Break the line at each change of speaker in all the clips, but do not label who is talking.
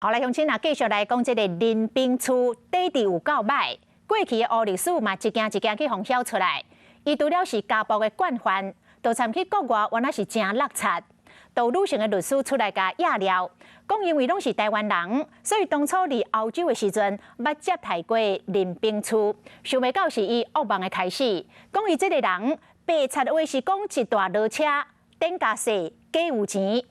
好來，鄉親啊，繼續來講這个林秉樞底佇有夠䆀，過去的烏歷史嘛，一件一件去予曉出來。伊除了是家暴的慣犯，就參去國外，原來是誠落漆。就女性的律師出來共掖料，講因為攏是台灣人，所以當初佇歐洲的時陣，捌接待過林秉樞，想袂到是伊噩夢的開始。講伊這个人白賊話是講一大籮車，頂加勢。假有錢，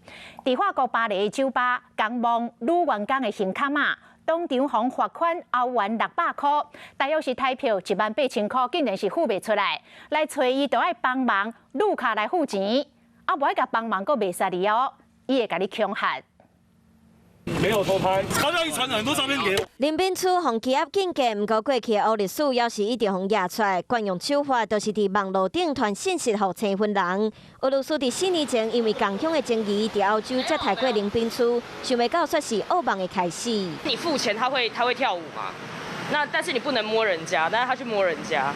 佇法國巴黎的酒吧，共摸女員工的胸坎仔，當場予罰款歐元600箍，大約是台票18,000箍，竟然是付袂出來。來揣伊就愛幫忙，路卡來付錢，啊，無愛共幫忙，閣袂使你哦，伊會共你恐嚇。
沒有偷拍，他就傳很多照片給我。
林秉樞予羈押禁見，毋過過去的烏歷史，猶是一直予攑出來。慣用手法，就是佇網路頂傳信息予生分人。有律師佇4年前，因為仝鄉的情誼，佇歐洲接待過林秉樞，想袂到煞是噩夢的開始。
你付錢，他會跳舞嘛？那但是你不能摸人家，但是他去摸人家。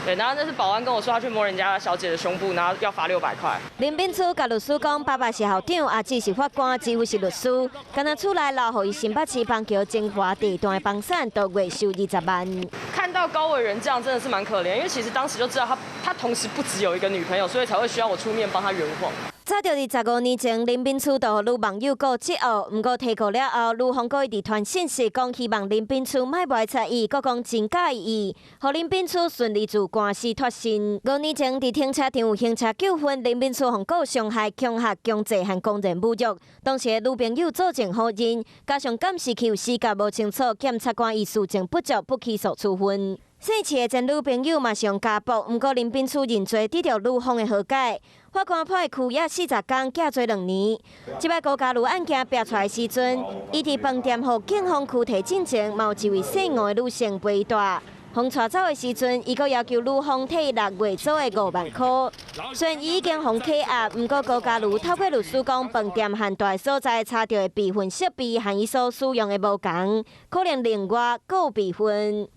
對，然後那是保安跟我說，他去摸人家小姐的胸部，然後要罰600塊。
林秉樞共律師講，爸爸是校長，阿姊是法官，姊夫是律師。敢若厝內留予伊新北市板橋精華地段的房產，都月收20萬。
看到高偉仁這樣，真的是蠻可憐，因為其實當時就知道他同時不只有一個女朋友，所以才會需要我出面幫他圓謊。
早佇25年前，林秉樞就予女網友告這惡，毋過提告了後，女方閣一直傳信息，講希望林秉樞莫埋汰伊，閣講真佮意伊，予林秉樞順利自官司脫身。5年前，佇停車場有行車糾紛，林秉樞予告傷害、恐嚇、強制和公然侮辱。當時的女朋友作證否認，加上監視器有死角無清楚，檢察官以事證不足不起訴處分。姓池的前女朋友嘛是用家暴，毋過林秉樞認罪，得著女方的和解。法官判伊拘押40工，減罪2年。這擺高嘉瑜案件爆出來時陣，伊佇飯店予警方拘提進前，嘛有一位姓吳的女性陪伊蹛。予帶走的時陣，伊閣要求女方替伊六月租的5萬箍。雖然伊已經予扣押，毋過高嘉瑜透過律師講，飯店和蹛所在查著的備份設備和伊所使用的無仝，可能另外閣有備份。